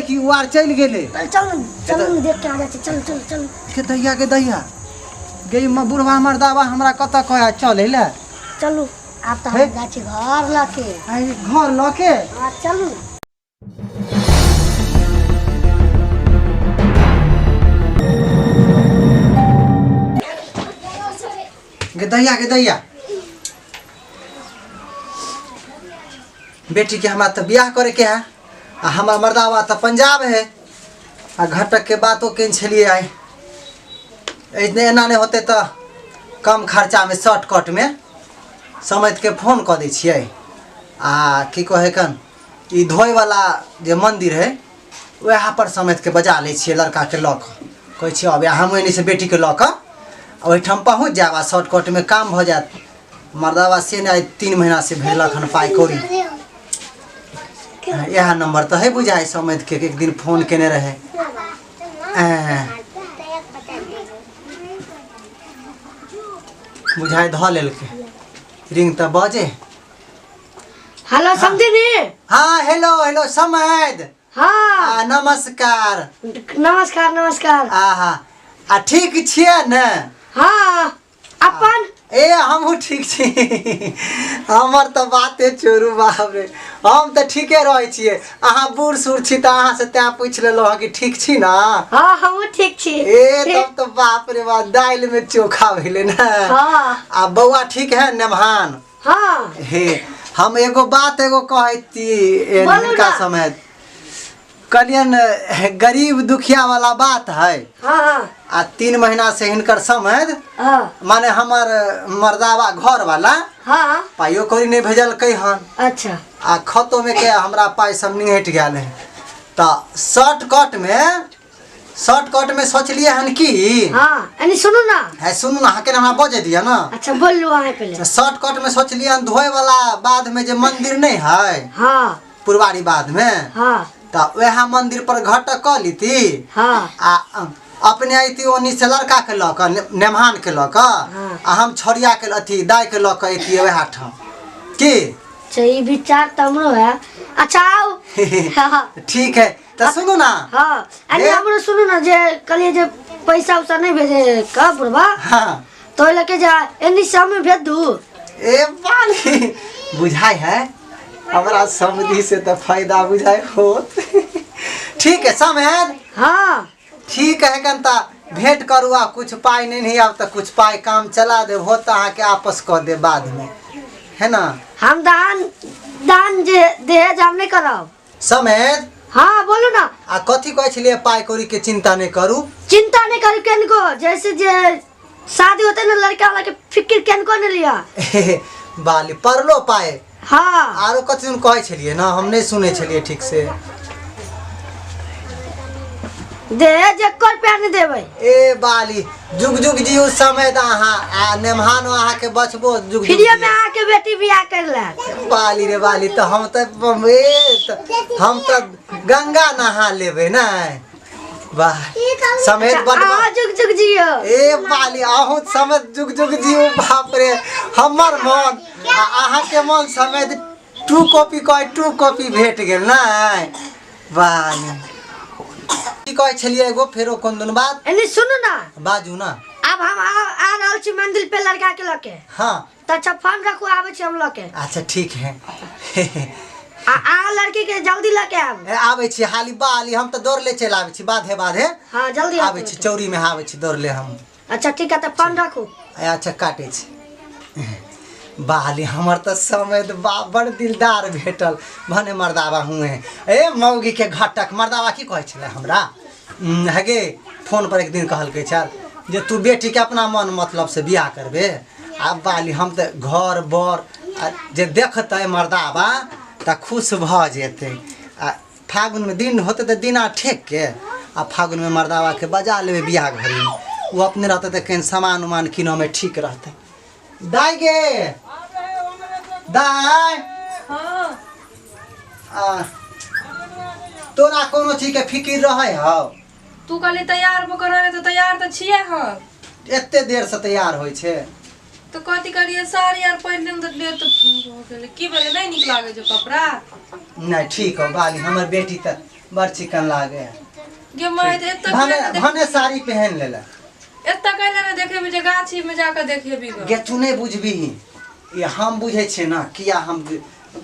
कि O R चलि गेलै। चल चल चल देख के आ जाइ छी, चल चल चल। के दैया के दैया गे, बुढ़वा मर्दाबा हमरा कतऽ कहै चलै लए? चलू आब तऽ हम जाइ छी घर लऽ के। आइ घर लऽ के? हँ चलू। गे दैया गे दैया, बेटी के हमरा तऽ बियाह करे के है आ हमर मर्दाबा तऽ पंजाब है आ घटक के बातो केने छलियै आइ। एने एना नहि होतै तऽ कम खर्चामे शॉर्टकटमे समझिके फोन कऽ दै छियै आ की कहै कन ई धोयवला जे मन्दिर है वएह पर समझिके बजा लै छियै लड़काके लऽ कऽ। कहै छियै अब हम एने से बेटीके लऽ कऽ ओहिठाम पहुँच जायब आ शॉर्टकटमे काम भऽ जायत। मर्दाबा से नहि आइ 3 महीना से भेजलक हन पाइ कौड़ी। इएह नंबर तऽ है बुझाइ समझिके, एक दिन फोन केने रहै। बुझाइ धऽ लेलकै रिंग तऽ बजे। हेलो समधिनी। हाँ हेलो हेलो समैद। हाँ। नमस्कार। नमस्कार नमस्कार। आहा आ ठीक छियै ने? हाँ अपन? ए हमहूँ ठीक छी। हमर तऽ बाते छोड़ू बाप रे, हम तऽ ठीके रहै छियै। अहाँ बूढ़ सूढ़ छी तऽ अहाँ से तैं पूछि लेलहुँ हँ कि ठीक छी ना? हाँ हमहूँ ठीक छी। ए तब तऽ बाप रे बाप दालि में चोखा भेलै ने। हाँ। आ बौआ ठीक है नेमहान? हाँ। हे हम एगो बात एगो कहैती बोलू हिनका ना। समय कहलियन गरीब दुखिया वाला बात है। हाँ, हाँ। आ 3 महीना से हिनकर समय हाँ। माने हमर मर्दावा घर वाला हाँ। पाइयो कौड़ी नहीं भेजलकै हन। अच्छा। आ खतो में के हमरा पाइ सब निहट गेल है। तऽ शॉर्टकट में सोचलिए हन कि हाँ, यानी सुनू ना। है सुनू ना, अहाँके हमरा बजे दिअ ना। अच्छा बोल लू अहाँ पहले। शॉर्टकट में सोचलिए हन धोए वाला बाध में जे मंदिर नहीं है। हाँ। पुरवारी बाध में। हाँ। तऽ वएह मंदिर पर घटक कऽ लीती। हाँ। आ अपने अयती ओनी से लड़का के लऽ कऽ, नेमहान के लऽ कऽ, हाँ। आ हम छोड़िया के अथी दाई के लऽ कऽ अयती वएह ठाम की? अच्छा ई विचार तऽ हमरो है। अच्छा आओ। हाँ। ठीक है तऽ सुनू ना। हाँ, अरे हमरो सुनू ना, जे कहलिए जे पैसा उसा नहीं भेजे का बुढ़वा? हाँ। तो ओहि लऽ के जा एनी समय भेज दू। ए बाली बुझाइ है हमरा समझी से तऽ फायदा बुझाइ होत। ठीक है समझ। हाँ। ठीक है कनता भेंट करू आ कुछ पाइ नहीं नहीं आब तऽ कुछ पाइ काम चला देब हो तऽ अहाँके आपस कऽ देब बाद में, है ना? हम दान दान जे दहेज हम नहीं करब। समेत? हाँ बोलू ना। आ कथी कहै छलियै पाइ कौड़ी के चिंता नहीं करू? चिंता नहीं करू केनको, जैसे जे शादी होते ना लड़का वाला के फिक्र केनको नहीं लिया। बाली पड़लो पाइ। हाँ। आरो कथी कहै छलियै ना, हम नहीं सुनै छलियै ठीक से। दहेज एको रुपया नहीं देबै। ए बाली जुग जुग जियू समय दा अहाँ आ नेमहानो अहाँ के बचबो जुग जुग फ्रीए में जियू। अहाँ के बेटी बियाह कर लेत। बाली रे बाली तऽ हम तऽ हम तऽ गंगा नहा लेबै ने। वाह समेत बड अहाँ जुग जुग जियो। ए बाली अहूँ समेत जुग जुग जियो। बाप रे हमर मन आ अहाँ के मन समेत 2 कॉपी कह 2 कॉपी भेट गेल ने। वाह की कहै छलियै एगो फेरो कोन दुन बात? एनी सुनू ना। बाजू ना। अब हम आ रहल छी मंदिर पे लड़का के लके। हाँ। तऽ अच्छा फोन रखू, आबै छी हम लके। अच्छा ठीक है। आ लड़की के जल्दी लके आब। ए, आबै छी हाली बाली, हम तऽ दौड़ले चलि आबै छी बाधे बाधे। हाँ जल्दी आबै छी, चौरी में आबै छी दौड़ले हम। अच्छा ठीक है तऽ फोन रखू। अच्छा काटै छी। बाली हमर तऽ समय बा बड़ दिलदार भेटल भने मर्दाबा हुए। ए मौगी के घटक मर्दाबा की कहै छलै हमरा हगे फोन पर एक दिन कहलकै छल जे तू बेटी के अपना मन मतलब से बियाह करबे। आ बाली हम तऽ घर बर आ जे देखतै मर्दाबा तऽ खुश भऽ जेतै। आ फागुन में दिन होतै तऽ दिना ठेक के आ फागुन में मर्दाबा के बजा लेबै बियाह घड़ी में। ओ अपने रहतै तऽ कहीं सामान उमान किनऽ में ठीक रहतै। दाई गे दाई। हाँ। आ, तोरा कोनो चीज के फिकिर रहै हौ? तू कहली तैयार भऽ कऽ रहले तऽ तैयार तऽ छियै हम। एते देर से तैयार होइ छै? तऽ कथी करियै, साड़ी आर पहिर लेम तऽ लेट भऽ गेलै। की भेलै, नहि नीक लागै छै कपड़ा? नहि ठीक हौ बाली, हमर बेटी तऽ बड़ चिकन लागे है। गे माय एत भने भने साड़ी पहन लेला। एत कहले ने देखेबी जे गाछी में जाके देखेबी ग। गे तू नहीं बुझबीही, ये हम बुझे छे ना किया हम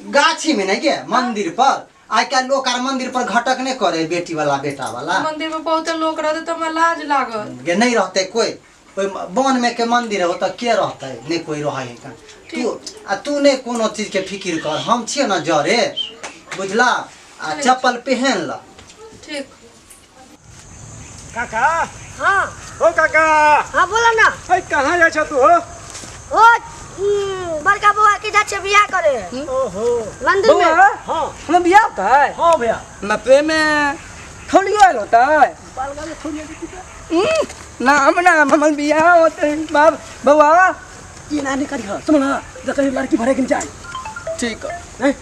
गाछी में नहीं गे मंदिर पर। आइ काल्हि लोक आर मंदिर पर घटक नहीं करे बेटी वाला बेटा वाला। मंदिर में बहुत लोग रहते तो हमरा लाज लागत। गे नहीं रहते कोई, कोई वन में के मंदिर है ओतऽ के रहते, नहीं कोई रहे है। तू आ तू नहीं कोनो चीज के फिक्र कर, हम छियै ना जरे बुझला। आ चप्पल पहन ला। ठीक काका। हाँ ओ काका। हाँ बोला ना। अरे कहाँ जाइ छ तू हो? ओ बड़का बउआ के जा छे बियाह करे। ओहो मंदिर में। हाँ हम बियाह होता है। हाँ भैया नपे में थोड़ी आयल होता है। बालगा में थोड़ी आयल नाम नाम हमर बियाह होते है बाप बउआ। ई ना नहीं करी सुन ना, जब लड़की भरे के जाए। ठीक है नहीं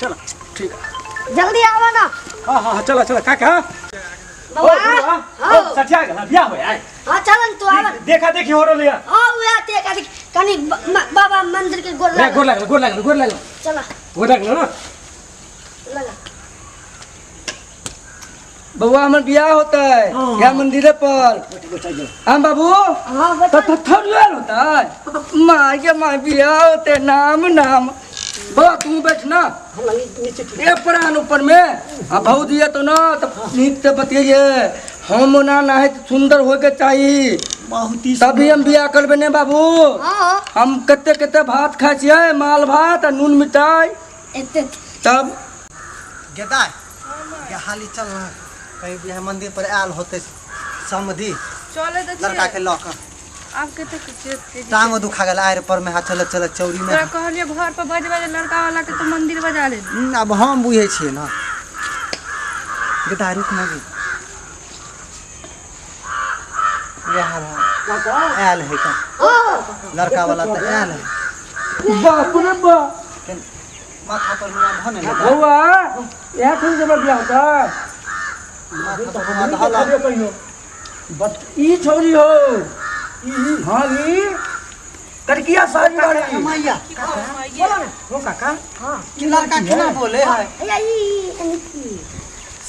चलो ठीक है जल्दी आवा ना। हाँ हाँ चलो चलो काका। बउआ हां सठिया गेल बियाह होय आय। हां चलन तू आवन। देखा देखी हो रहल है। हां उया देखा देखी कनी बाबा मंदिर के गोर लागल। गोर लागल गोर लागल गोर लागल। चला गोर लागल ना लगा। बउआ हमर बियाह होता है या मंदिर पर। हम बाबू हां तो थोड़ी होता है मां के मां बियाह होते नाम नाम। बउआ तू बैठ ना ए प्राण ऊपर में। आ भाऊ दिए तो ना तो नीक से बतिये हम ना ना है सुंदर होए के चाहिए बहुत ही, तभी हम बियाह करबे ने बाबू। हां हम कते कते भात खाइ छियै, माल भात आ नून मिठाई एते तब। गेदाय गे हाली चल ना कहीं बियाह मंदिर पर आयल होते समधी चले त लड़का के लऽ के। आब कते के टांगो दुखा गेल आयर पर में हाथ चल चल चौरी में। तोरा कहलिए घर पर बज बज लड़का वाला के तो मंदिर बजा ले। अब हम बुझे छियै ना। गेदाय रुक ना गे, आयल है का लड़का वाला तो आयल है। बाप रे बाप माथा पर मुआ धने ले बउआ। यहाँ थोड़ी जबर बियाह होता है। माथा पर मुआ धला बट ई छोरी हो ई। हाँ ई कटकिया साड़ी वाली मैया बोला ना हो काका। हां ई लड़का केना बोले है? या ई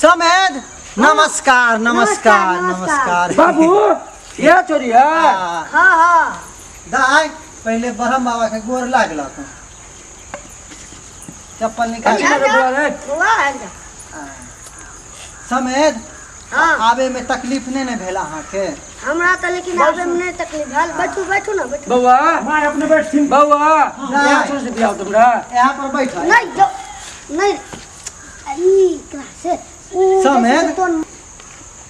समेद नमस्कार नमस्कार नमस्कार बाबू। यह छोरी है। हां हां दाई पहले ब्रह्म बाबा के गोर लागल चप्पल निकाल। समेद हां आवे में तकलीफ नहीं ने भेल अहाँ के? हमरा त लेकिन आवे में नहीं तकलीफ भेल। बैठू बैठू ना बैठू बउआ। मां अपने बैठथिन बउआ। यहाँ छोरी से बियाह तुमरा यहाँ पर बैठ। नहीं जो नहीं ई क्लास से उ समेद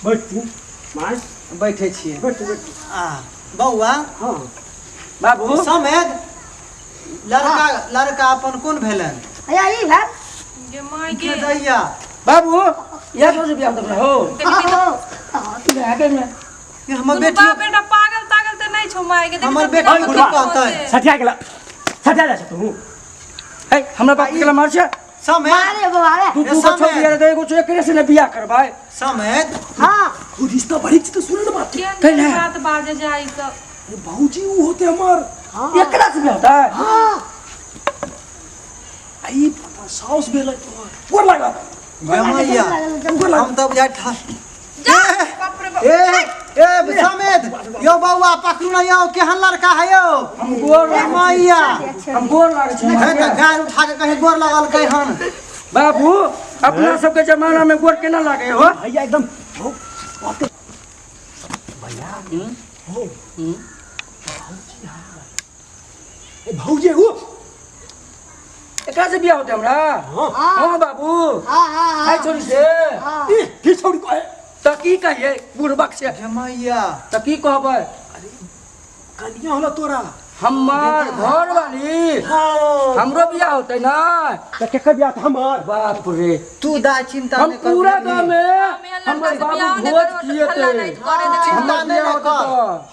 बैठथिन मां बैठे छियै। बैठू बैठू। आ बउआ। हां बाबू समेद लड़का लड़का अपन कोन भेलन? या ई भेल गे माय के दैया बाबू। यहाँ छोरी से बियाह तुमरा हो। हां आगे में ये हमर बेटी बेटा पागल तागल त नहीं छौ माय के। हमर बेटी की कहतै? सठिया गेल सठिया जा तू। ए हमरा बाप के मार छै समेद। अरे बउआ रे तू तू छोरी रे एगो छो एकरे से ने बियाह करबाय समेद। हां उ रिश्ता बड़ी छी तो सुन ना बात के बात बाजे जाई सब। अरे बाबूजी उ होते हमर एकरा से बियाह होता है। हां आई पता साउस भेलै तोहर गोर लागल मैया हम त बुझाइ ठा जा बाप रे बाप। ए ए समेद यो बउआ पकड़ू ना यो केहन लड़का है यो। हम गोर मैया हम गोर लागै छै है त गाय उठा के कहीं गोर लगल कहीं हन। बाबू अपना सबके जमाना में गोर केना लागे हो भैया एकदम हो भैया हो ए भौजी हो एकरा से बियाह होते हमरा। हां बाबू। हां हां हां छोरी से ई की छोरी कहे त की कहिए बुढ़बक से मैया त की कहबै? अरे कनिया होला तोरा हमार घर वाली। हां हमरो बियाह होते ना त केकर बियाह त हमर? बाप रे तू दा चिंता हम नहीं कर। पूरा गांव में हमर बाबू भोज किए थे। चिंता नहीं कर,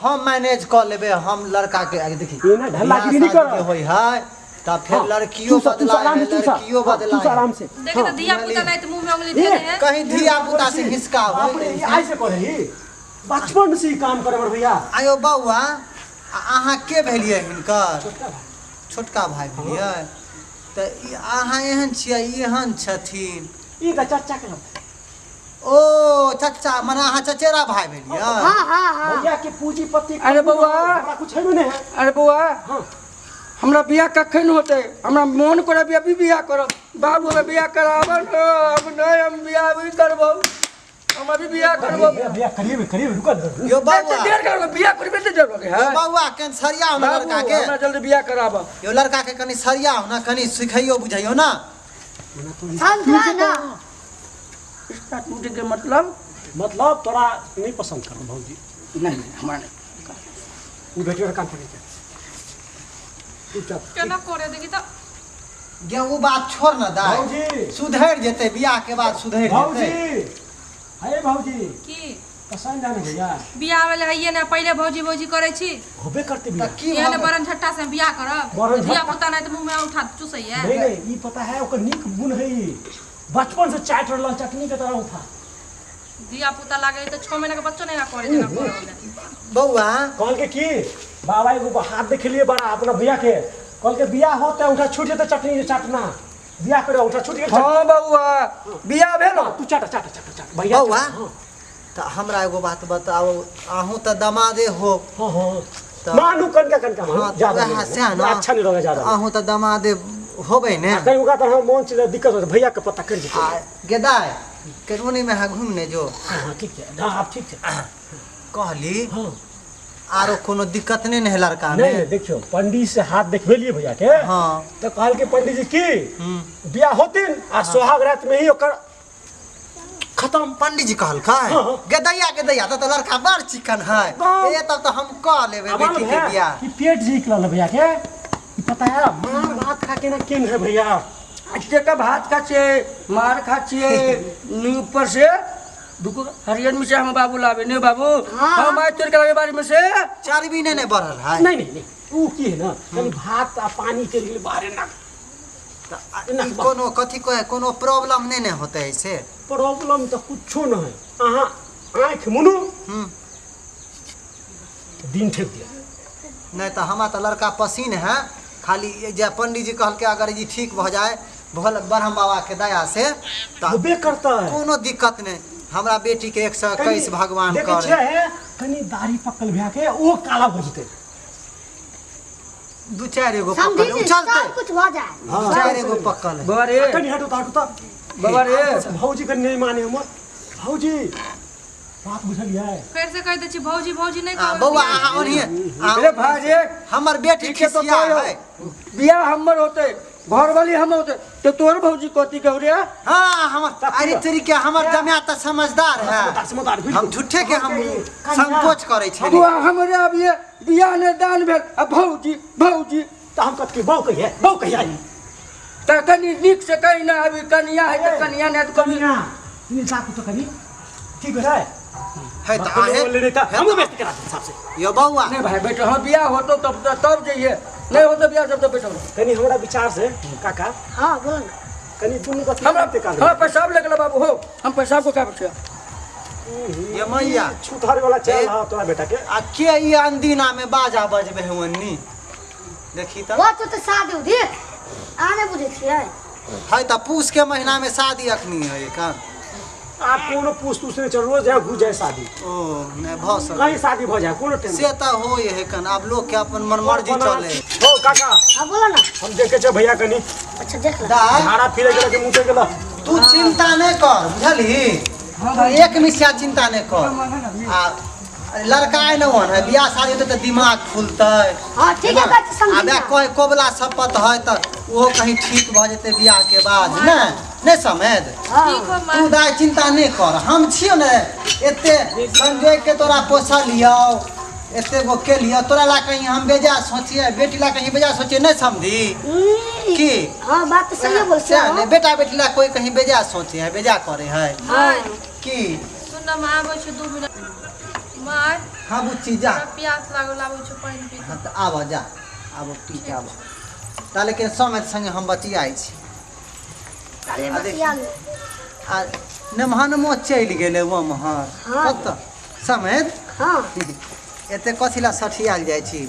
हम मैनेज कर लेबे। हम लड़का के आगे देखी एना ढल्लागिरी नहीं कर होई है त फिर लड़कियों बदला लड़कियों बदला तू आराम से देख त धिया पुता नहीं त मुंह में उंगली दे है। कहीं धिया पुता से हिसका हो ऐसे करे बचपन से ही काम करे बड़ भैया। आयो बउआ अहाँ के भेलियै हिनकर? छोटका भाई भेलियै। त अहाँ एहन छियै, एहन छथिन। ई त चाचा के ओ चाचा मने अहाँ चचेरा भाई भेलियै। हां हां हां भैया के पूंजीपति। अरे बउआ हमरा कुछ हेबे नहीं है। अरे बउआ हां हमरा बियाह कखन होतै? हमरा मोन करे अभी अभी बियाह करब। बाबू हमें बियाह कराबल अब नहीं हम बियाह अभी करबो, हम अभी बियाह करबो। बियाह करिए करिए रुकल यो बउआ देर करबो बियाह करबे त देर लगे है। बउआ केन सरिया हो लड़का के, हमरा जल्दी बियाह कराब। यो लड़का के कनी सरिया हो ना, कनी सिखैयो बुझैयो ना। समझा ना रिश्ता टूटे के मतलब मतलब तोरा नहीं पसंद कर भौजी? नहीं हमरा नहीं। उ बेटी काम करे के चुपचाप केना करे देखी त गे उ बात छोड़ ना दाई भौजी सुधर जेतै बियाह के बाद सुधर जेतै। भौजी हे भौजी की पसंद है भैया बियाह वाले हइए ना पहिले भौजी भौजी करै छी होबे करते त की एहन बरन झट्टा से बियाह करब बियाह पुता नहीं त मुंह में उठा चुसैया। नहीं नहीं ई पता है ओकर नीक गुण है, बचपन से चाट रहल चटनी के तरह उठा दिया पुता लागे त 6 महीना के बच्चो नहीं ना करे जना करे। बउआ कहल के की बाबा एगो हाथ देखलिए बड़ा अपना भैया के, कहल के बियाह होते उठा छूट जेते चटनी चाटना बियाह करे उठा छूट गेल। हां बउआ बियाह भेल तू चाट चाट चाट चाट भैया। बउआ त हमरा एगो बात बताओ, आहू त दमादे हो। हां हां मानू कनका कनका मानू ज्यादा अच्छा नहीं लगे ज्यादा। आहू त दमादे होबे ने कहीं उगा त हम मोन से दिक्कत हो भैया के पता कर जेते। आ गेदाय केरोनी में हा घूमने जो। हां ठीक छै, हां आप ठीक छै कहली। हां आरो कोनो दिक्कत नहीं ने लड़का में? नहीं देखियो पंडित से हाथ देखबेलिए भैया के। हां त कहल के पंडित जी की बियाह होतिन आ सोहाग रात में ही ओकर खत्म। पंडित जी कहल का गेदैया गेदैया त लड़का बड़ चिकन है ए तब त हम कह लेबे बेटी के बियाह। ई पेट जी निकलल भैया के पता है मार भात खा के ना केन है भैया। अच्छे का भात खा छे मार खा छे ऊपर से दुको हरियर मिर्चा हम बाबू लावे ने बाबू। हम आज तोर के लावे बारी में से चर्बी नहीं नहीं बढ़ल है। नहीं नहीं नहीं ऊ की है ना कनी भात आ पानी के लिए बाहर ना कोनो कथि कहे कोनो प्रॉब्लम नहीं नहीं होते ऐसे। प्रॉब्लम तो कुछो न है, अहाँ आँख मुनु दिन ठेक दिया। नहीं तो हमारा तो लड़का पसीन है खाली जे पंडित जी कहल के अगर जी ठीक भ जाए भोल ब्रह्म बाबा के दया से तो होबे करता है कोनो दिक्कत नहीं। हमरा बेटी के 121 भगवान करे। कनी दाढ़ी पकल भैया के ओ काला हो जते दू चार एगो पकल चलते सब कुछ हो जाए। हां चार एगो पकल बाबा रे कनी हटो हटो बाबा रे भौजी के नहीं माने हमर भौजी बात बुझलियै फिर से कह दे छी भौजी भौजी नहीं कह। बउआ अहाँ ओनिए अरे भाई रे हमर बेटी खिसिया है बियाह हमर होते घर वाली हम होते तो तोर भौजी कथी कहू रे? हां हमर अरे तोरी के हमर जमाया त समझदार है, हम झूठे के हम संकोच करै छी। तू हमरे अब ये बियाह ने दान भेल आ भौजी भौजी त हम कथी बौ कहिए बौ कहिए त कनी नीक से कहि ना अभी कनिया है त कनिया ने त कनिया नी साकू त कनी ठीक है है त आहे हम बेइज्जती करा दे साहब से यो बउआ। नहीं भाई बेटा हम बियाह होतो तब तब जइए, नहीं होतो बियाह तब तो बेटा कनी हमरा विचार से काका। हां बोल ना कनी दुनू कथी हमरा हां पेशाब ले गेल बाबू हो हम पेशाब को का बचिया ये मैया छुथार वाला चल हां तोरा बेटा के आ के ई अंदीना में बाजा बजबे हवन्नी देखी त वो तो शादी उदी आने बुझे छियै है त पूस के महीना में शादी अखनी है का आप कोनो पूछ तूछ नहीं चल रोज जाए घुस जाए शादी ओ नहीं भ सके कहीं शादी भ जाए कोनो टेंशन से त होय है कन अब लोग के अपन मन मर्जी चले। हो काका हां बोलो ना हम देखे छे भैया कनी। अच्छा देख ले झाड़ा फिरे गेल के मुते गेल तू चिंता नहीं कर बुझलही एक मिसिया चिंता नहीं कर आ लड़का आइ न होन है बियाह शादी होते त दिमाग खुलतै। हां ठीक है बात समझ आबे कोई कोबला शपथ है त ओहो कहीं ठीक भ जेतै बियाह के बाद ने नहीं समझ ठीक हो तू दाय चिंता नहीं कर हम छियो ने एते संजोग के तोरा पोसलियो एते गो के लियो तोरा ला कहीं हम बेजा सोचिए बेटी ला कहीं बेजा सोचिए नहीं समझी की। हां बात तो सही बोल से ने बेटा बेटी ला कोई कहीं बेजा सोचे है बेजा करे है की। सुन ना मां आबै छै 2 मिनट मां। हां बुच्ची जा प्यास लागल आबै छै पानि पी। हां त आब जा आब पी के आब ता लेकिन समय संगे हम बतियाइ छी। अरे बतिया आ नमहनमो चलि गेलै ओमहर कत समय। हां एते कथी ला सठियाल जाइ छी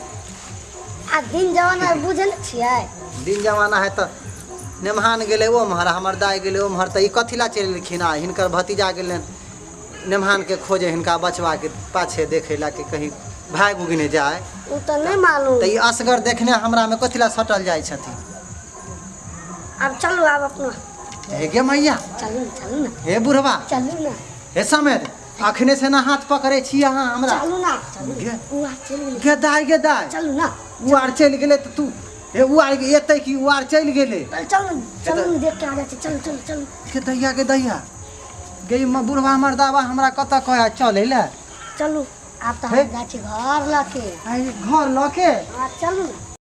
आ दिन जमाना बुझल छियै दिन जमाना है त नेमहान गेलै ओम्हर, हमर दाइ गेलै ओम्हर, तऽ ई कथी ला चलि एलखिन? आ हिनकर भतीजा गेलनि नेमहानके खोजे, हिनका बचबाके पाछे देखै ला कि कहीं भागि उगि नहि जाय। ओ तऽ नहि मालूम। तऽ ई असगर देखने हमरामे कथी ला सटल जाइ छथिन? आब चलू आब अपना। हे गे मैया, चलू ने, चलू ने। हे बुढ़वा, चलू ने। हे समेत, अखने से ना हाथ पकड़ै छी अहाँ हमरा। चलू ना, चलू। गे। उ आर चलि गेलै। गे दाइ, गे दाइ, चलू ना। उ आर चलि गेलै तऽ तू हे उ आर एतै कि उ आर चलि गेलै? पहिले चलू ने, चलू ने, देख के आ जाइ छी। चलू चलू चलू। गे दैया, गे दैया, गे ई बुढ़वा मर्दाबा हमरा कतऽ कहै चलै लए? चलू आब तऽ हे। हम जाइ छी घर लऽ के। आइ घर लऽ के? हाँ चलू।